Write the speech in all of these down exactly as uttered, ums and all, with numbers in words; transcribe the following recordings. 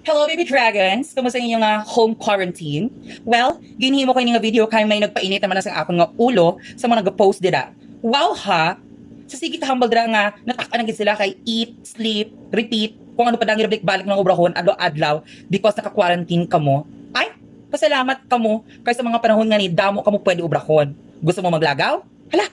Hello, baby dragons! Kumusta ang inyong, ah, home quarantine? Well, ginhimo ko ini nga video kay may nagpainit naman na sa akon nga ulo sa mga nag-post dira. Wow ha! Sa sige kahambal dira nga natak-an na gid sila kay eat, sleep, repeat, kung ano pa dang balik-balik nga obrahon adlaw-adlaw because naka-quarantine kamo. Ay, pasalamat kamo kay sa mga panahon nga ni damo kamo pwede obrahon. Gusto mo maglagaw? Hala,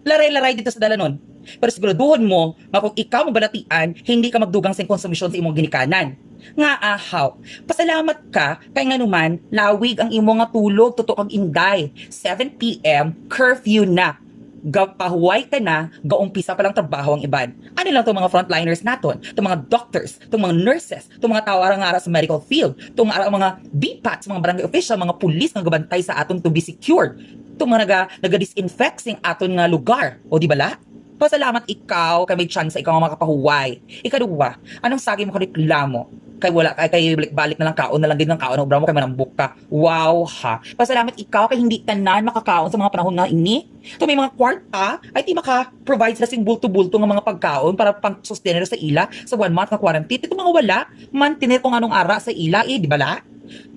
laray-laray dito sa dalanon. Pero siguraduhon mo nga kung ikaw mabalatian, hindi ka magdugang sa konsumisyon sa imong ginikanan. Nga ahaw, pasalamat ka kay nga naman lawig ang imo nga tulog, tuto kag inday. Seven p m, curfew na. Gapahuway ka na, gaumpisa pa lang trabaho ang iban. Ano lang tong mga frontliners naton, tong mga doctors, tong mga nurses, tong mga tao ara nga ara sa medical field, tong ara mga B PATs, mga barangay official, mga pulis nga gabantay sa aton to be secured, tong mga naga, naga-disinfect sing aton nga lugar, o di bala? Pasalamat ikaw kay may tsansa ikaw nga makapahuway. Ikaduha, anong sagi mo kareklamo? Kay wala kay, kay balik-balik na lang kaon na lang gid ng kaon, obra mo kay manambok ka. Wow ha. Pasalamat ikaw kay hindi tanan makakaon sa mga panahon nga ini. To may mga kwarta, ay ti maka-provide sila sing bulto-bulto nga mga pagkaon para pang-sustenir sa ila sa one month nga quarantine. Ito mga wala, mantener kung anong ara sa ila, eh, di bala?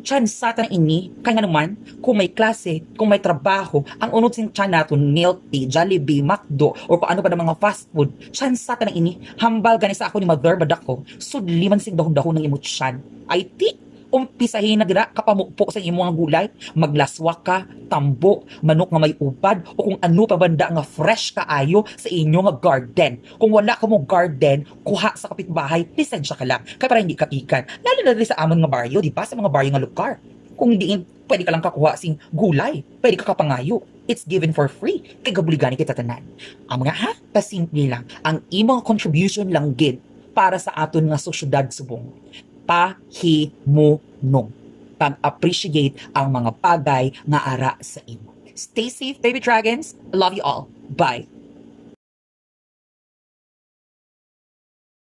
Tsansa ta na ini, kay nga naman, kung may klase, kung may trabaho, ang unod sing tiyan nato, milk tea, Jollibee, McDo, or kung ano pa na mga fast food, tsansa ta na ini, hambal gani sa ako ni Mother Badako, sudli man sing dahon-dahon ng imo tiyan. Ay ti, umpisahin na dira, kapamupo sa imo nga gulay, maglaswa ka, tambo, manok nga may ubad, o kung ano pa banda nga fresh kaayo sa inyo nga garden. Kung wala ka mo garden, kuha sa kapitbahay, lisensya ka lang. Kay para hindi ka pigan. Lalo na diri sa amon nga baryo, di ba? Sa mga baryo nga lugar. Kung diin, pwede ka lang kakuha sing gulay, pwede ka kapangayo. It's given for free. Kay gabuligani kita tanan. Ang mga ha, pasimple lang. Ang imong contribution lang gid para sa aton nga sosyedad subong. Pahimunom. Pag-appreciate ang mga bagay nga ara sa imo. Stay safe, baby dragons. Love you all. Bye.